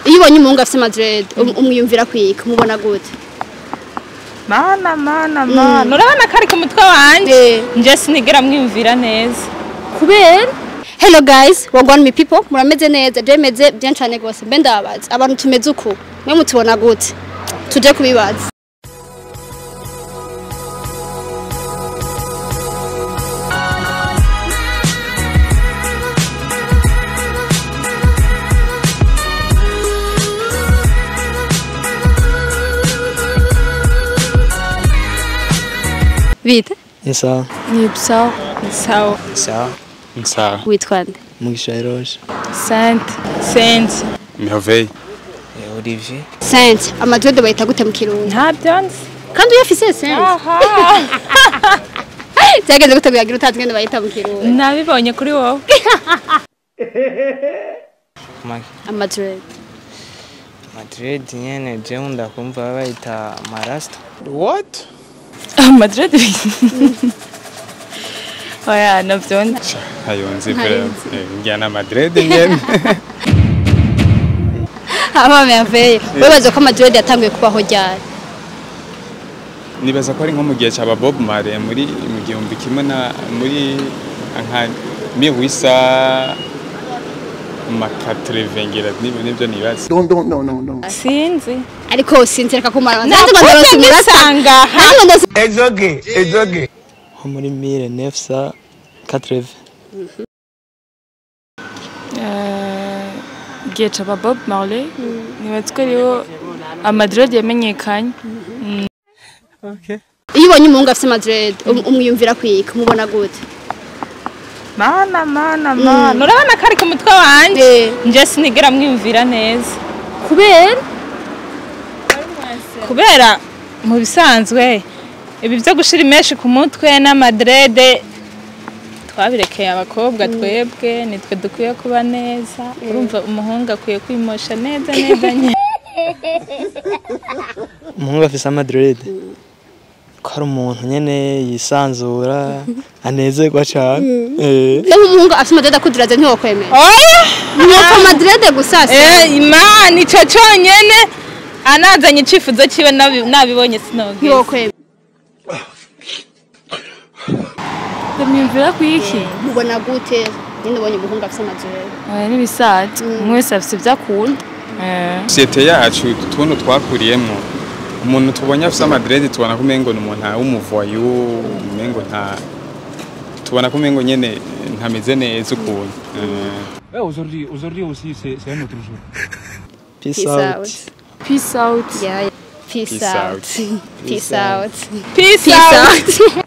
Iyo ubonye umuhungu afise Madrid umwiyumvira kwika umubona gute? Mana mana mana, urabona ko ari ku mutwe wanje nje sinigera mwiyumvira neza kubera. Hello guys, wagwan me people, murameze neza, je meze bien cyane gose. Mbe ndababaza abantu tumeze uku, mwe mutubona gute? Tuje kubibaza. Bite? Ni sawa. Ni sawa. Ni sawa. Sawa. Sawa. Witwa nde? Mugisha Eroge. Sainte. Sainte. Merveille. Olivier. Sainte, amadrede bayita gute mu Kirundi? Ntabyo nzi. Kandi uyafise Sainte? Aha. Byagenze gute kuyagira utazi ngene bayita mu Kirundi? Nabibonye kuri wowe. Amadrede. Madrid nyene je nkunda kumva bayita marasta. What? Madrid. Oya, nabyo nzi. Ayo nzi njyana Madrid nyene. Aba Merveille, wibaza ko Madrid yatanguye kubaho ryari? Nibaza ko ari nko mu gihe cyaba Bob Marley muri mu 1000 na muri nka 1880 nibyo nibaza. Don't no no no. Sinzi. Ariko sinzi reka kumara. Nzi ngo ndosanga. It's okay. It's okay. Nko muri 1980. Igihe caba Bob Marley nibaza ko ariho Madrid yamenyekanye. Okay. Iyo ubonye umuhungu afise Madrid umwiyumvira kwika umubona gute? Mana mana mana, urabona ko ari ku mutwe wanje nje sinigera mwiyumvira neza kubera. Kubera mu bisanzwe ibi byo gushira imeshi ku mutwe n'amadrede twabirekeye abakobwa, twebwe nitwe dukwiye kuba neza. Urumva umuhungu akwiye kwimosha neza neza nye. Umuhungu afise amadrede ko ari umuntu nyene yisanzura anezerwa cyane. Eh, umuhungu afise amadrede akudiraze ntiwokwemera? Oya, nuko amadrede gusa se. Imana ico conyene anazanye icifuzo ciwe nabibonye sinogeze. Ntiwokwemera. Ndamwiyumvira kwiki? Mubona gute nyine ubonye umuhungu afise amadrede? Oya, nibisanzwe umwe wese afise ivyo akunda. Societe yacu tuntu twakuriyemo umuntu tubonye afise amadrede tubona ko umengo ni umuntu w'umuvoyu, umengo nta tubona ko umengo nyene ntameze neza ukuntu. Aujourd'hui, aujourd'hui aussi c'est un autre jour. Peace out. Peace out. Yeah. Peace out. Peace out. Peace out.